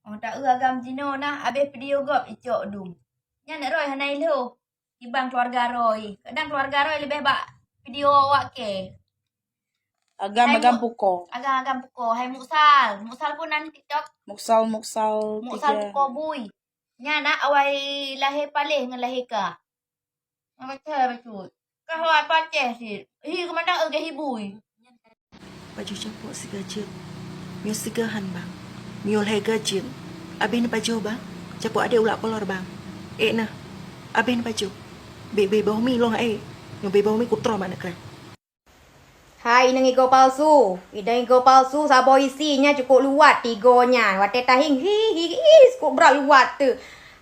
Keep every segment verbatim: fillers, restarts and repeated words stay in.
Oh, taeu agam jinoe na, abéh video gob icok dum. Nyan roi hana ilheuh. Kiban keluarga roi. Kadang keluarga roi leubeh bak video awak ke. Agam-agam puko. Agam-agam puko. Hai Muksal. Muksal pun nan TikTok. Muksal, Muksal Muksal tiga. Puko bui. Nyan na awai lahé paléh ngon lahé ka. Macam bacut. Kah awai pacéh sit. Hi keumandang eu geh hibui. Pajoh capok siga jeuet. Miyueb siga han bang. Miyueb lhée ga jeuet. Abéh neupajoh bang. Capok adék ulak kolor bang. Ék na. Abéh neupajoh. Bék beubaih mi lôn ék. Nyoe beubaih mi kutroe mak neukra. Hai inong igoe palsu. Inong igoe palsu saboh isi nyan cukôp luwat tigoe nyan. Watée tahieng hi hi hi cukôp brat luwat teuh.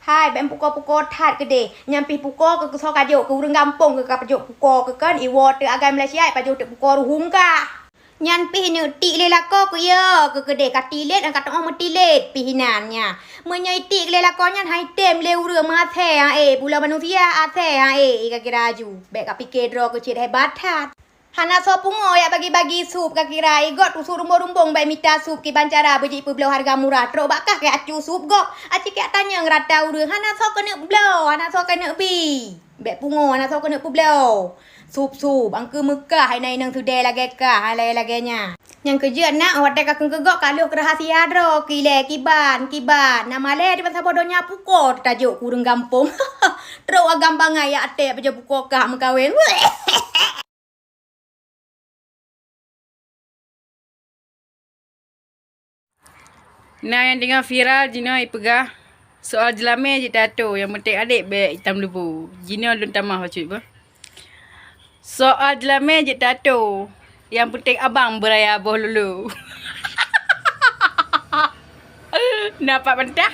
Hai bék puko-puko that keudeh. Nyan pih puko keu keusoe kajok keu ureuëng gampông keu kapajok puko keu kan iwoe teuh agai Malaysia ipajoh teuh puko ruhueng kah. Nyan pih neuk tik lé lakoe keu yo keu keudeh ka tilet ngon ka teuoh meutilet pih inan nya. Meunyoe itik lé lakoe nyan hai tem lé ureuëng meuasée ha eh, pula manusia asée ha eh, i ka kira aju. Bék ka pike droe keu cit hebat that. Hana soe pungo yak bagi-bagi sup ka kira igot tusu rumbong-rumbong bai mita sup kiban cara beujik peubloe harga murah trok bak kah keu acu sup gob. Aci keu tanyong rata ureuëng hana soe keuneuk bloe, hana soe keuneuk bi. Bék pungo hana soe keuneuk peubloe. Sup-sup, angkeu meukah hai na inong seudeh lagée kah hai lagée-lagée nya. Nyang keujeuet nak watée ka keuneuk gok ka lheueh keu rahasia droe kilée kiban kiban na malée di bansaboh donya puko tajok keu ureuëng gampông. Trok agam bangai yak até pajoh puko kah meukawen. Na nyang teungoh viral jinoe ipeugah soal jeulamé jeuet tato nyang penting adék bék itam leubô. Jinoe lôn tamah bacut beuh. Soal jeulamé jeuet tato nyang penting abang beuraya boh lulu. Nampak pentah?